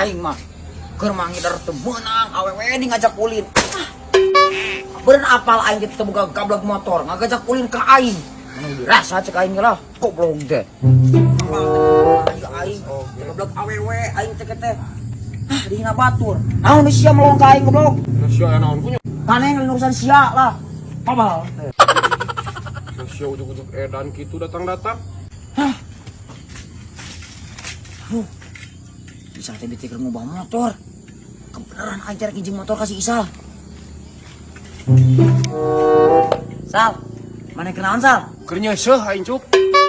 Aing mah keur mangidar teu meunang awewe di ngajak ulin. Ah. Beureun apal aing teh teu boga gablek motor, ngajak ulin ka aing. Mana dirasa cek aing lah, goblok teh. Apal teh aing, gablek awewe aing teh teh. Ah, dihina batur. Naon sia melong ka aing, goblok? Nah, sia aya naon kunyuk? Maneh urusan sia lah. Apal teh. Nah, sia ujug-ujug edan kitu datang-datang. Aduh. Isal teh bete keur ngubah motor. Kebenaran aing teh rek nginjem motor ka si Isal. Sal, maneh kenaon, Sal? Keur nyeuseuh aing, Cup.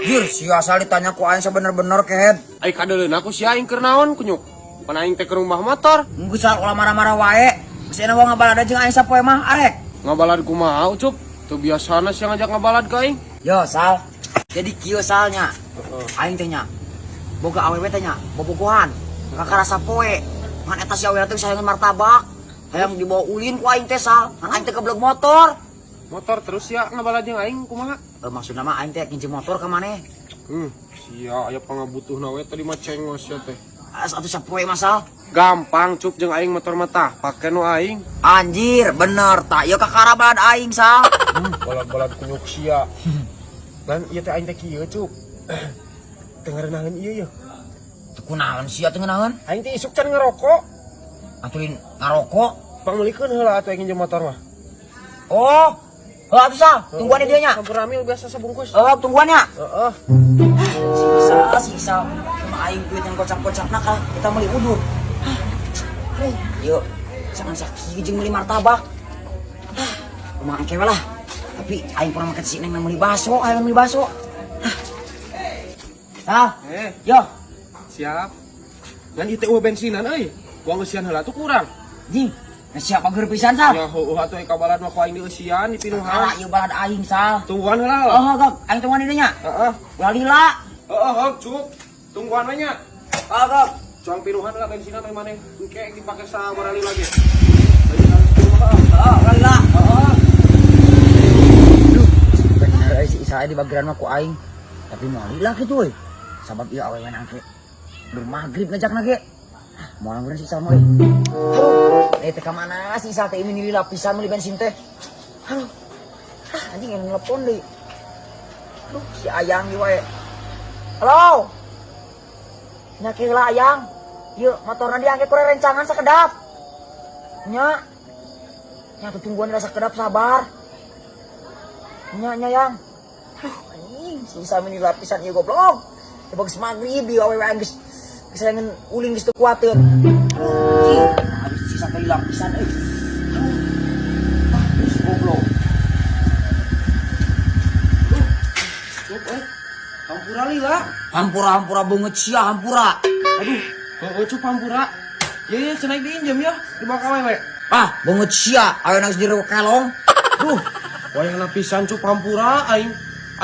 Jir, si asal ditanya ku aing sebener-bener kehed. Ai kadeuleuna ku sia aing keur naon kunyuk? Pan aing teh keur ngubah motor. Geus, Sal, ulah marah-marah wae. Geus enak ngabalad jeung aing sapoe mah arek. Ngabalad kumaha, Cup? Teu biasana sia ngajak ngabalad ka aing. Yo, Sal. Jadi kieu salnya. Aing teh nya boga awewe teh nya, bobogohan. Kakara sapoe. Ngan eta si awewe teh sayangeun martabak. Hayang dibawa ulin ku aing teh, Sal. Ngan aing teh geblek motor. Motor terus sia ngabalad jeung aing kumaha? Eh, maksudna mah aing teh nginjem motor ka maneh. Sia aya pangabutuhna we tadi mah cengos sia teh. As atuh sapoe mah, Sal. Gampang, Cup, jeung aing motor mah tah, pake nu aing. Anjir, bener tak? Ieu kakara balad aing, Sal. Balad-balad kunyuk sia. Lan ieu teh aing teh kieu, Cup. Teu ngarenaheun ieu ye. Teu kunaon sia teu ngeunaheun? Aing teh isuk can ngerokok. Aturin ngarokok. Pangmeulikeun heula atuh aing nginjem motor mah. Oh. Oh, atuh Sal, tungguan di dieu nya. Sampurna mil biasa sabungkus. Oh, tungguan nya. Heeh. Si Isal, si Isal. Cuma aing duit yang kocak-kocakna kalah kita meuli udur. Hah. Yuk, jangan sakieu jeung meuli martabak. Hah, kumaha engke we lah. Tapi aing pernah make si Neng meuli baso, aing meuli baso. Hah. Sal, Eh, yo, siap. Ngan ieu teh eueuh bensinan euy. Buang eusian heula tuh kurang. Jing. Nah, siapa bager pisan, Sal? Ya heueuh atuh ka balad mah ku aing dieusian Kalah dipinuhan. Ieu balad aing, Sal. Tungguan heula lah. Oh, gok, aing tungguan di dinya. Heeh. Ulah lila. Heeh, heuh, Cup. Tungguan we nya. Oh, gok. Cuang pinuhan lah bensinan we maneh. Engke dipake sabarali lagi. Bensinan 10 mah. Oh, ulah lila. Heeh. Duh, bener euy si Isal di bageran mah ku aing. Tapi moal lila kitu euy. Sabab ieu awewe nangke. Dur maghrib ngajakna ge. Ah, moal bener si Isal mah euy. Aduh, eh teh ka mana si Isal teh ini lila pisan meuli bensin teh. Aduh. Ah, anjing yang nelpon deui. Aduh, si Ayang ieu wae. Halo. Nya heula, Ayang. Yuk, motorna diangke ku rencangan sakedap. Nya. Nya tuh tungguan rasa kedap, sabar. Nya nya, Yang. Aduh, anjing, si Isal meni lapisan ieu, goblok. Coba geus maghrib ieu awewe aing geus geus ulin geus teu kuateun. Aduh, anjing, habis sisa kali lapisan euy. Aduh. Ah, si goblok. Cup euy. Hampura lila. Hampura, hampura beungeut sia, hampura. Aduh, heeh, Cup, hampura. Ya ya cenah diinjem ya dibawa ka awewe. Ah, beungeut sia, ayo nangis di kelong. Duh, Wayahna pisan, Cup, hampura aing.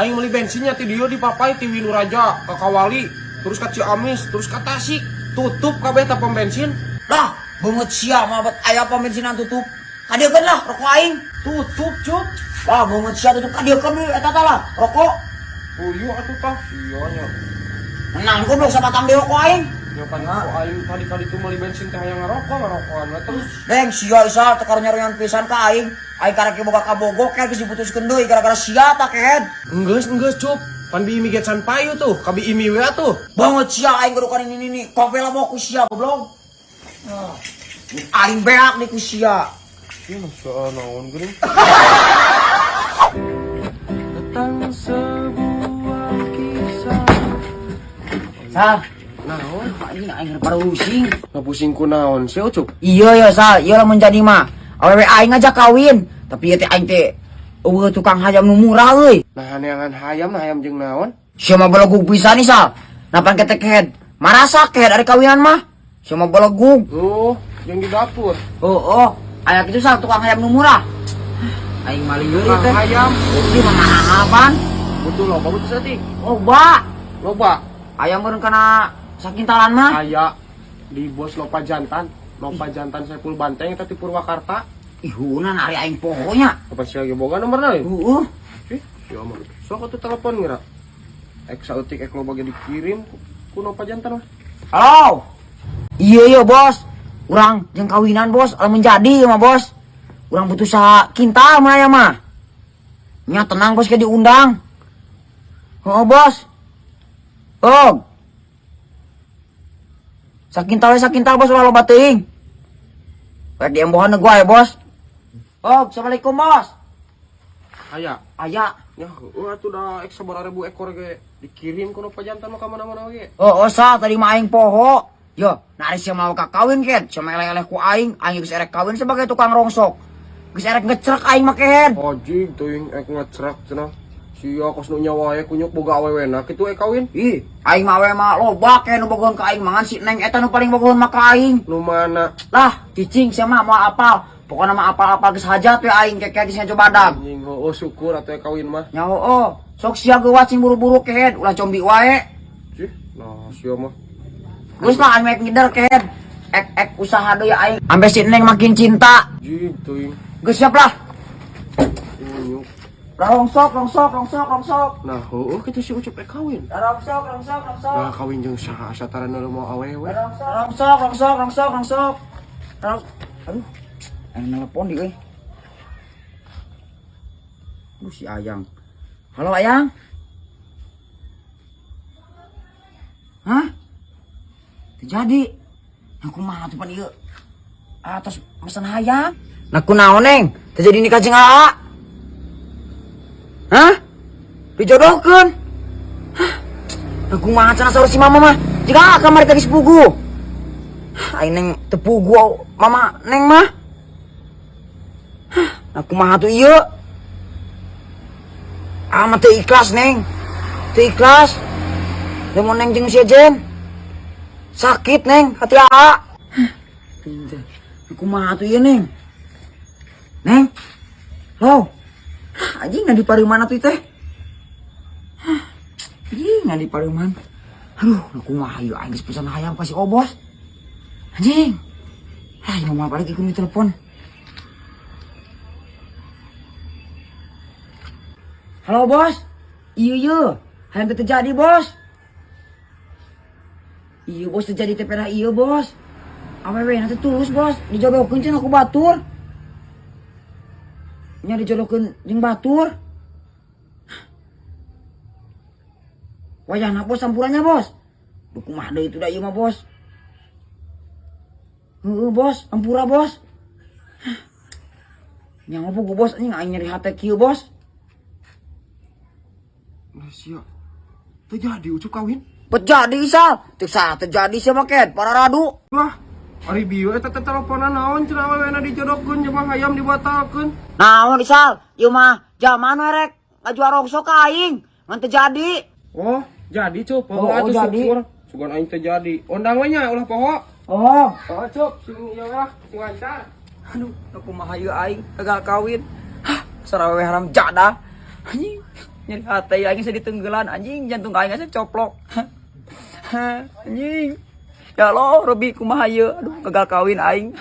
Aing meuli bensinnya ti dieu dipapai ti Winuraja ka Kawali, terus ka Ciamis, terus ka Tasik. Tutup kabeh tah pom bensin. Lah, beungeut sia mah bet aya pom bensinan tutup. Kadiekeun lah rokok aing. Tutup, Cup. Wah, beungeut sia tutup, kadiekeun deui eta tah lah, rokok. Oh iya atuh tah. Iya nya. Menang goblok sabatang deui rokok aing. Ya kan ku aing tadi-tadi tuh meuli bensin teh hayang ngarokok, ngarokokan we terus. Deng sia Isal teh karunya pisan ka aing. Aing karek boga kabogo kehed geus diputuskeun deui gara-gara sia tah, kehed. Enggeus, enggeus, Cup. Pan bi imi ge can payu tuh, ka bi imi we atuh. Banget sia aing kudu ini ini. Kopi lah mau ku sia, goblok. Ah, aing beak nih ku sia. Ya masa naon geuning. Tentang sebuah kisah. Sal, Naon? anjing aing keur pusing. Ngapusing ku naon sih, Ucup? Iya ya, Sal, iya lah menjadi mah. Awewe aing ngajak kawin, tapi ieu teh aing teh euweuh tukang hayam nu murah euy. Nah, neangan hayam, nah hayam jeung naon? Sia mah belegug pisan nih, Sal. Napan ketek kehed. Marasa kehed ari kawinan mah. Sia mah belegug. Oh, yang di dapur. Oh, aya kitu, Sal, tukang hayam nu murah. Aing mah lieur ieu Tukang teh. hayam. Ieu mah mahal pan. Butuh loba, butuh saeutik. Loba. Loba. Ayam meureun kana sakintalan mah. Aya di bos lopa jantan. Lopa jantan Saiful Banteng eta di Purwakarta. Ih, hunan ari aing poho nya. Apa sih lagi boga nomorna euy? Heeh. Ih, sia mah. Sok atuh telepon ngira. Ek saeutik ek loba ge dikirim ku lopa jantan mah. Halo. Iya iya bos. Urang jeung kawinan, bos, lamun jadi mah, bos. Urang butuh sa kintal mah ya mah. Nya tenang, bos, kayak diundang. Oh, bos. Oh. Sakintal we sakintal, bos, ulah loba teuing. Rek diembohan gua ya, bos. Oh, assalamualaikum, bos. Aya. Aya. Ya, heueuh atuh da ek sabaraha ribu ekor ge dikirim kuno pajantan mah ka mana-mana ge. Oh, sa tadi mah aing poho. Yo, nah ari sia mau kawin ken, sia mah eleh-eleh ku aing, aing geus erek kawin sebagai tukang rongsok. Geus erek ngecrek aing mah kehed. Anjing teuing ek ngecrek cenah. Sia kos nu nyawa aya kunyuk boga awewena kitu ek kawin. Ih, aing mah awewe mah loba ke nu bogoheun ka aing mangan si Neng eta nu paling bogoheun mah ka aing. Nu mana? Lah, cicing sia mah moal apal. Pokokna mah apal-apal geus hajat we aing keke geus ngacobadag. Anjing heueuh syukur atuh ek kawin mah. Nya heueuh, sok sia geuwat sing buru-buru kehed, ulah combi wae. Cih, nah sia mah. Geus lah aing mah ngider kehed. Ek ek usaha deui aing. Ampe si Neng makin cinta. Anjing teuing. Geus siap lah. Kunyuk. Rongsok, rongsok, rongsok, rongsok. Nah, heueuh kitu si Ucup ek kawin. Rongsok, rongsok, rongsok. Nah, kawin jeung saha satara nu mau awewe. Rongsok, rongsok, rongsok, rongsok. Rong. Aduh. Aing nelpon di euy. Aduh, si Ayang. Halo, Ayang. Hah? Terjadi. Nah, kumaha tuh pan ieu? Atos mesen hayam. Nah, kunaon, Neng? Terjadi nikah jeung Aa? Hah? Dijodohkeun? Hah? Nah, kumaha cenah saur si mama mah? Jika kamari tadi sepugu. Aing Neng teu pugu mama Neng mah. Hah, nah kumaha tuh ieu? Ah mah teu ikhlas, Neng. Teu ikhlas. Lamun Neng jeung si Ejen. Sakit, Neng, hati Aa. Hah, pinter. Nah, kumaha tuh ieu, Neng? Neng? Lo. Hah, anjing di mana tuh teh? Hah, anjing di pareuman. Aduh, nah kumaha ieu aing geus pesan hayam ka si Obos. Anjing. Ah, ieu mah balik ikut di telepon. Halo, bos. Iya iya, hayam teu terjadi, bos. Iya, bos, terjadi teh pernah iya, bos. Awewe nanti tulus, bos, dijodohkeun cenah ku batur. Nya dijodohkeun jeung batur. Wayahna, bos, sampurannya, bos. Duh, kumaha deui itu da ieu mah, bos. Heeh, bos, ampura, bos. Nya ngopo ku, bos, anjing aing nyeri hate kieu, bos. Nah, sia. Teu jadi Ucup kawin. Terjadi Isal, teu sah terjadi sia mah ken, para radu. Lah, ari bieu eta teh teleponan naon cenah awewena dijodohkeun jeung hayam dibatalkeun. Naon Isal, ieu mah zaman we rek ngajual rongsok ka aing, ngan teu jadi. Oh, jadi Cup. Oh, atuh jadi. Syukur. Sugan aing teu jadi. Ondang we nya ulah poho. Oh. Oh, Cup, sing ieu lah, sing lancar. Aduh, aku kumaha ieu aing gagal kawin. Hah, sarawe haram jadah. Anjing, nyeri hati aing sedih tenggelan anjing, jantung aing asa coplok. Anjing. Ya Allah, Robi kumaha ieu? Aduh, gagal kawin aing.